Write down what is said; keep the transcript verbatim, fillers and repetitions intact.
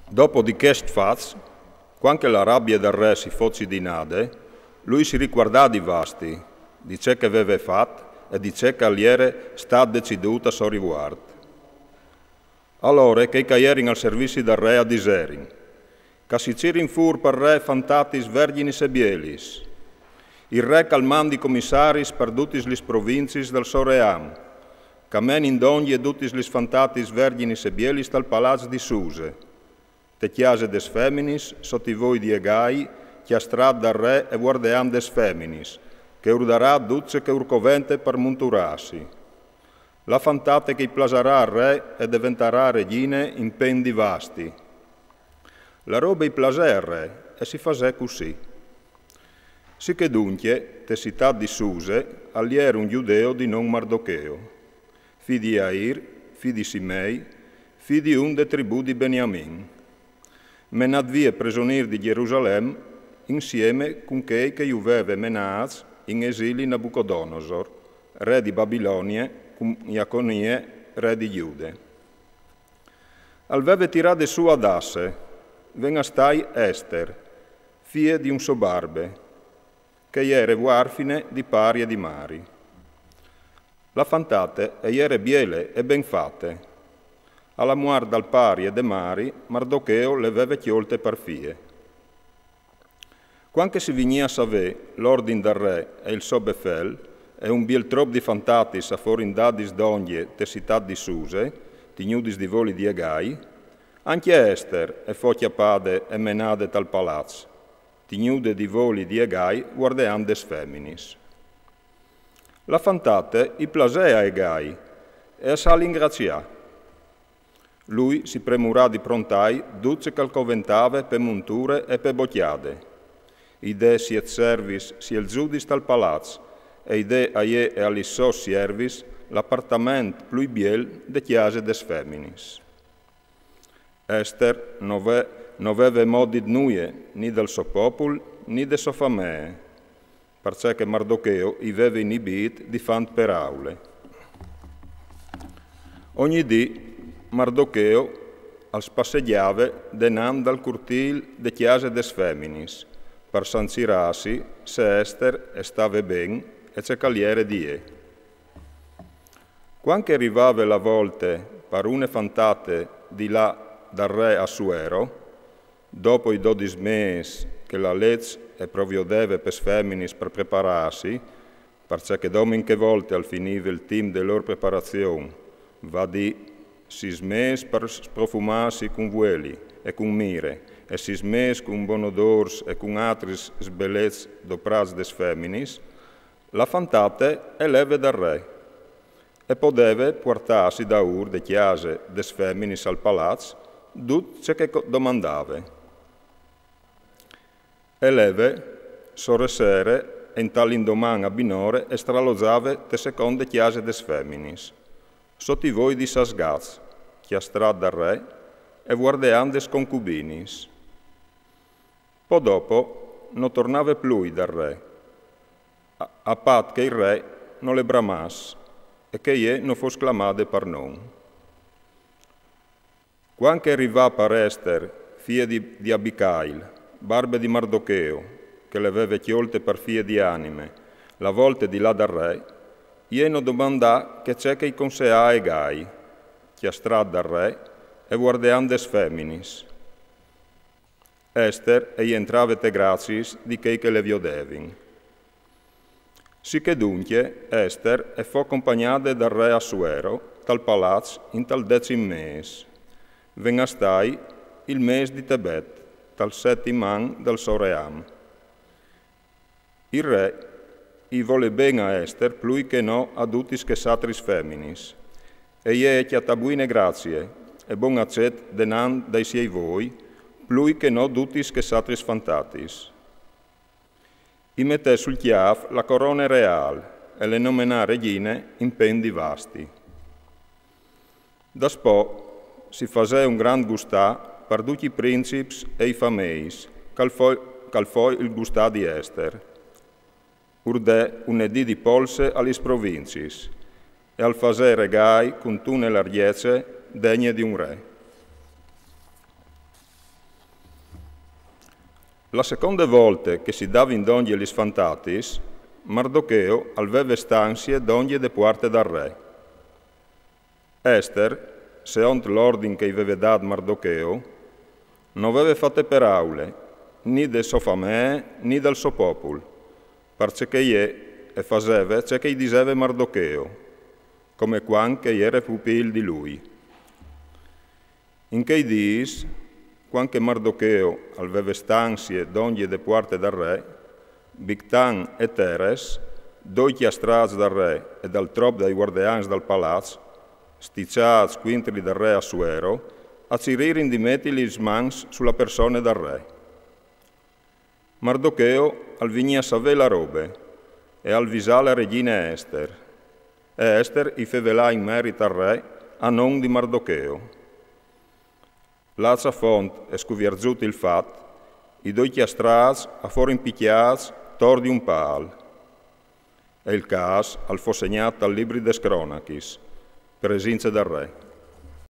Dopo di chest fat, cuant che la rabie dal re si fo cidinade, lui si ricuardà di Vasti, di ce che veve fat e di ce che al jere stat decidût a so rivuart. Alore chei che a jerin al servizi dal re a diserin: «Che si cirin fûr pal re fantatis vergjinis e bielis. Il re che al mandi comissaris par dutis lis provincis dal so ream, che a menin dongje dutis lis fantatis vergjinis e bielis tal palaç di suse, te cjase des feminis, sot i voi di Egai, cjastrat dal re e vuardean des feminis, che ur darà dut ce che ur covente par munturâsi. La fantate che i plasarà al re e deventarà regjine in pen di Vasti». La robe i plasè al re e si fasè cussì. Sicheduncje, te citât di Suse al jere un gjudeo di non Mardocheo, fi di Jair, fi di Simei, fi di un de tribù di Beniamin, menât vie presonîr di Gjerusalem insiemi cun chei che ju veve menâts in esili Nabucodonosor, re di Babilonie, cun Jaconie, re di Gjude. Al veve tirade sù Adasse, ven a stâi Ester, fie di un so barbe, che e jere vuarfine di pari e di mari. La fantate e jere biele e ben fate. A la muart dal pari e de mari, Mardocheo le veve cjolte par fie. Cuant che si vignì a savê l'ordin dal re e il so befel, e un biel trop di fantatis a forin dadis dongje te citât di Suse, tignudis di voli di Egai, ancje Ester e fo cjapade e menade tal palaç, tignude di voli di Egai, vuardean des feminis. La fantate i plasè a Egai e a sa lingracià. Lui si premurà di prontâi dut ce che al coventave pe munture e pe bocjade. I dè siet servis sielzudis tal palaç, e i dè a jê e a lis sôs siervis l'apartament plui biel de cjase des feminis. Ester no ve-, no veve mot dit nuie, ni dal so popul, ni de sô famee, parcè che Mardocheo i veve inibît di fant peraule. Ogni dì Mardocheo al spasegjave denant dal curtîl de cjase des feminis, par sancirâsi se Ester e stave ben e ce che al jere di jê. Cuant che e rivave la volte par une fantate di lâ dal re Assuero, dopo i dodis mês che la leç e proviodeve pes feminis par preparâsi, parcè che domin chê volte al finive il timp de lôr preparazion, va dì, sîs mês par sprofumâsi cun vueli e cun mire, e sîs mês cun bonodôrs e cun altris sbeleçs doprâts des feminis, la fantate e leve dal re, e podeve puartâsi daûr de cjase des feminis al palaç dut ce che co-, domandave. E leve, sore sere, e intal indoman a binore e stralozave te seconde cjase des feminis, sot i voi di Sasgaç, cjastrat dal re, e vuardean des concubinis. Po dopo no tornave plui dal re, a, a pat che il re no le bramàs e che jê no fos clamade par non. Cuant che e rivà par Ester, fie di, di Abicail, barbe di Mardocheo, che le veve cjolte par fie di anime, la volte di lâ dal re, jê no domandà che ce che i conseà Egai, cjastrat dal re e vuardean des feminis. Ester e jentrave te graciis di chei che le viodevin. Sicheduncje Ester e fo compagnade dal re Assuero tal palaç intal decim mês, ven a stâi il mês di Tebet, tal setim an dal so ream. Il re i volè ben a Ester plui che no a dutis chês altris feminis, e i e cjatà buine gracie e bon acet denant dai siei voi, plui che no dutis chês altris fantatis. I metè sul cjâf la corone reâl e le nomenà regjine in pen di Vasti. Daspò si fasè un grant gustâ par ducj i princips e i fameis, che al fo, che al fo il gustâ di Ester. Ur dè une dì di polse a lis provincis, e al fasè regâi cuntune largjece degne di un re. La seconde volte che si davin dongje lis fantatis, Mardocheo al veve stansie dongje de puarte dal re. Ester, seont l'ordin che i veve dât Mardocheo, no veve fate peraule, ni de sô famee, ni dal so popul, parcè che jê e faseve ce che i diseve Mardocheo, come cuant che i jere pupîl di lui. In chei dîs, cuant che Mardocheo al veve stansie dongje de puarte dal re, Bigtan e Teres, doi cjastrâts dal re e dal trop dai guardeans dal palaç, stiçâts cuintri dal re Assuero, a ciririn di meti lis mans su la persone dal re. Mardocheo al vignì a savê la robe e al visà la regjine Ester. E Ester i fevelà in merit al re a non di Mardocheo. Lâts a font e scuvierzût il fat, i doi cjastrâts a forin picjâts tor di un pâl. E il câs al fo segnât tal libri des cronachis, presince dal re.